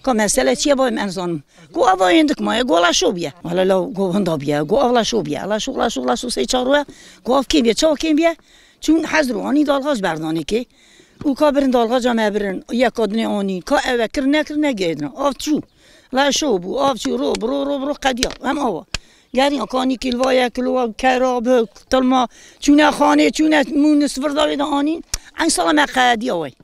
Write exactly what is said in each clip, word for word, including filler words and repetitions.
Ka mesele çi ye, bavê min, ez zanim. Ku ava hindik maye, ku laşo biye. Wala law ku hinda biye, ku av laşo biye. Laşo, laşo, laşo sey çar we, ku av kêm biye, çawa kêm biye? Çûn hezro anî dalxaç berdanê kê. Û ka birin dalxaca me birin, yeka dinê anî. Ka ev e kir nekir negêdin. Av çû. Laşo bû, av çû, ro, bi ro, ro, bi ro qediya. Em ava. Geriya kanî kilva ye, kilwa, kera, bi, tilma. Çûne xanê, çûne mûn, sifir davê de anîn. Eyn sala me qediya wey.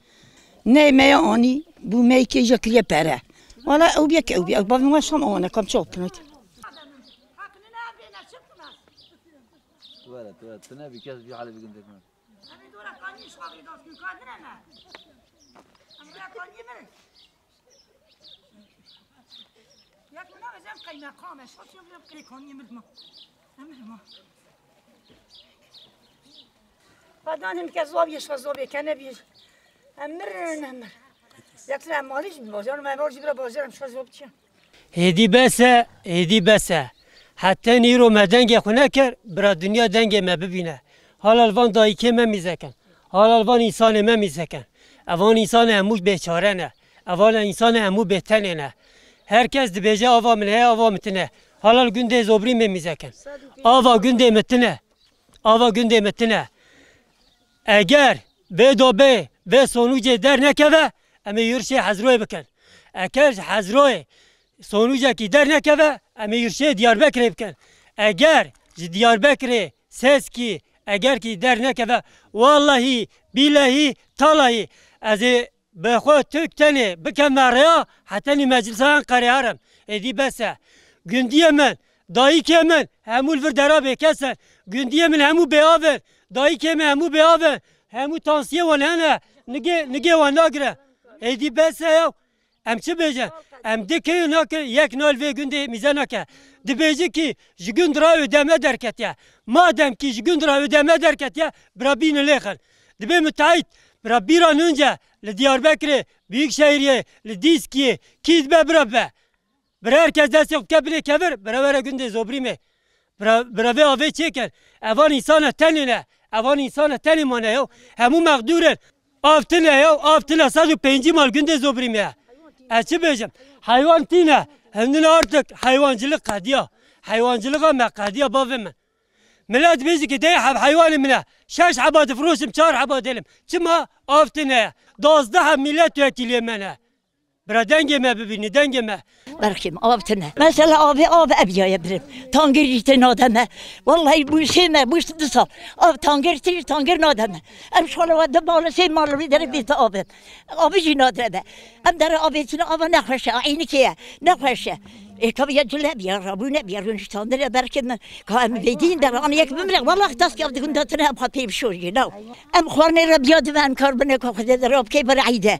Ney me ya anî, bû meyke jî kiriye pere. Wala ew bîye ke ew bîye, ew bavê me şam awane, kam çawa bikin hadi. Were, tu, tu ne bir kes bir hale bir gün tekrar. Xwedan him ke zobî, şo zobê kene bî. Em mirin, em mir. Yek sene em malî jî bajar, me mal jî bira bajar, em şo zob çi? Hêdî bes e, hêdî bes e. Heta nîro me dengê xwe nekir, bira dinya dengê me bibîne. Hala li van dayikê me mîzekin. Hala li van însanê me mîzekin. Evan însanê hemû bêçare ne. Evan însanê hemû bêtenê ne. Her kes dibêje ava min heye, ava min tine. Hala li gundê Zobrîmê mîzekin. Ava gundê min tine. Ava gundê min tine. Eger vê dobê, vê sonûcê dernekeve, em ê yurşê Hezroyê bikin. Eger ji Hezroyê sonûcekî dernekeve, em ê yurşê Diyarbekirê bikin. Eger ji Diyarbekirê Seskî, eger kî dernekeve, wallahî, bîlehî, talahî, ez ê bi xwe Tirk tenê bikevme rêya, hetenî meclisa Enqerê herim. Êdî bes e. Gundiyê min, dayikê min, hemû li vir dera bêkes in. Gundiyê min hemû bêav in. Dayikê min hemû bêav in. Hemû tansiyê wan hene. Nigê, nigê wan nagire. Êdî bes e ya. Em çi bêjin? Em dikê nake yek nal vê gundê mîze nake. Dibêji kî ji gund ra ödeme derketiye. Madem kî ji gund ra ödeme derketiye, bira bînin lêxin. Dibê müteahhit, bira bîra nunce li Diyarbekirê, Büyükşehirê, li Dîskiyê, kî dibe bira be. Bira her kes destê xwe dike binê kevir, bira were gundê Zobrîmê. Bira, bira vê avê çêkin. Evan însana tenê ne. Evan însana tenê mane yo. Hemû mexdûr in. Av tine yo, av tine. Sed û pêncî mal gundê Zobrîmê ye. Ez çi bêjim? Heywan tîne. Hindin artık heywancılık qediya. Heywancılığa me qediya bavê min. Millet dibêjî ki dey heb heywanê min e. Şeş heba difiroşim, çar heba delim. Çima? Av tine ye. Dazdeh heb milletvekiliyê me ne. Bira dengê me bibînî, dengê me. Berxê min, av tine. Mesela avê, av ev ya ye birim. Tangir jî tê nade me. Wallahî bû sê me, bû du sal. Av tangir tê, tangir nade me. Em şola we du mal, sê mal wî derê bê te avê. Avê jî nade me. Em dere avê tine, ava nexweş e, eynikê ye. Nexweş e. Ê, ka ya cile biya, rabû ne biya, rûniştandine berxê min. Ka em bêdîn dere, an yek bimre, wallahî tas ki av dikin datine, em xwe pê bişorî, law. Em xwarnê re biya dibe, em kar bine ka Xwedê de rabkê bere eyde.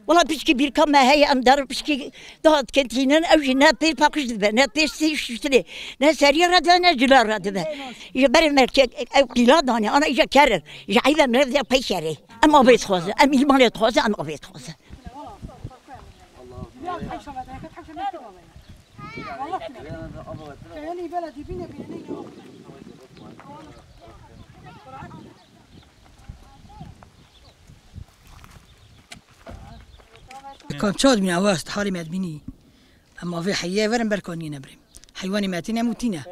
Wala pişkî bîrka me heye, em dar pişkî daha dikin tînin, ew jî ne pê paqij dibe, ne pê sê şiştinê, ne seriyê re dibe, ne cila re dibe. Ji berê me ke-, ew qîla danê, ana îja kerin. Ji eyve me de pey kerê. Em avê dixwazin, em îmanê dixwazin, em avê dixwazin. Kam ça dibîne, ew ast halê me dibînî. Em avê heyê verin berkanîne birêm. Heywanê me tîne, hemû tîne.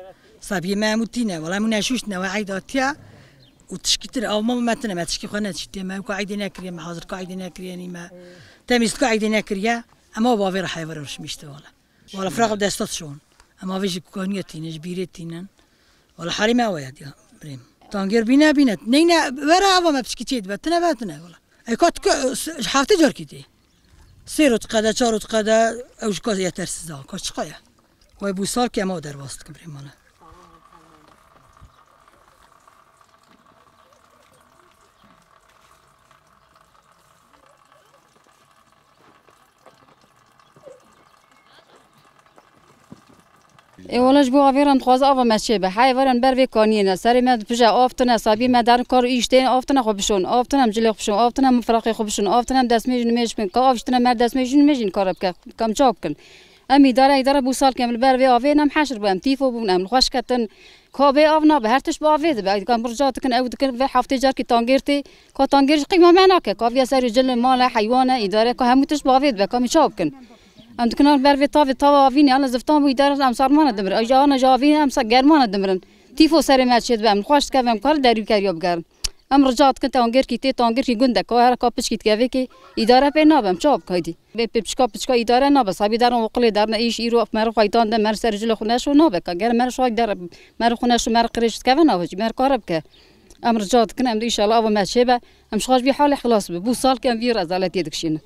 Sabiyê me hemû tîne. Wela hemû neşûştine, we eyd hatiye. Û tişkîtir av ma me tine, me tişkî xwe nediştiye. Me weka eydê nekiriye, me hazirka eydê nekiriye, nî me temîzlika eydê nekiriye. Em av avê re heyê verin rişmîşte wela. Wala firaq desta dişon. Em avê ji kaniye tînin, ji bîrê tînin. Wala halê me awa ye diya, birêm. Tangêr bîne, bîne. Neyne, were ava me piçkî çê dibe. Tine ve tine, wala. Ey ka tu ke, s-, ji heftê carkî tê. Sê roj qede, çar roj qede, ew ji ka yetersiz a. Ka çiqa ye? Wey bû sal ke em aw derbas dikin, birêm, wala. Ê wele ji bo avê re dixwaze ava me çêbe. Heyva re ber vê kaniyê ne. Serê me dipije, av tune, sabî me derin kar û îş tên, av tune xwe bişon, av tune em cilê xwe bişon, av tune em firaqê xwe bişon, av tune em destmêj nimêj bikin. Ka av ji tune mer destmêj nimêj jî kar bike. Kam çawa bikin? Em îdare, îdare bû salkê em li ber vê avê ne em heşir bû, em tîfo bûn, em li xwe şiketin. Ka bê av nabe, her tişt bi avê dibe. Ka em rica dikin, ew dikin, vê heftê carkî tangêr tê. Ka tangêr ji qîma me nake. Ka viya ser û cil, mal e, heywan e, îdare, ka hemû tişt bi avê dibe. Ka em çawa bikin? Em dikin ber vê tavê, tava avînê, ana ziftan bû, îdare em sarmana dimirin. Ew jî ana ji avînê em sa germana dimirin. Tîfo serê me çêdibe, em li xwe şikeve, em kar derî keriya bigerin. Em rica dikin tangêrkî tê, tangêrkî gund e, ka here ka piçkî dike vê kê, îdare pê nabe, em çawa bikin haydî? Bê pê piçka piçka îdare nabe, sabî derin oqilê derine îş, îro meriv xwe îtan de, meriv ser cilê xwe neşo nabe, ka gere meriv şoy dere, meriv xwe neşo, meriv qirêj dikeve nabe jî, meriv kare bike. Em rica dikin, em de înşallah ava me çêbe, em ji xwe ji vî halê xilas bibe. Bû salkê em vî rezaletiyê dikişînin.